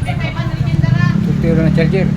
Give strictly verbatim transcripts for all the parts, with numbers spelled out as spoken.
Fifty euro na charger.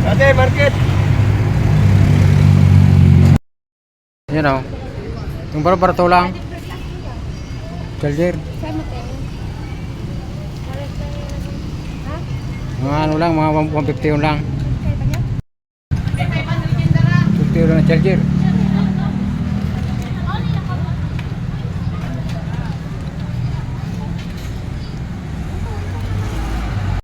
Ate, market. Yan o. Yung baro-barato lang. Charger. Saan mo, te? Ha? Mga ano lang, mga one, one fifty yun lang. Kaya ba niya? Fifty yun lang charger.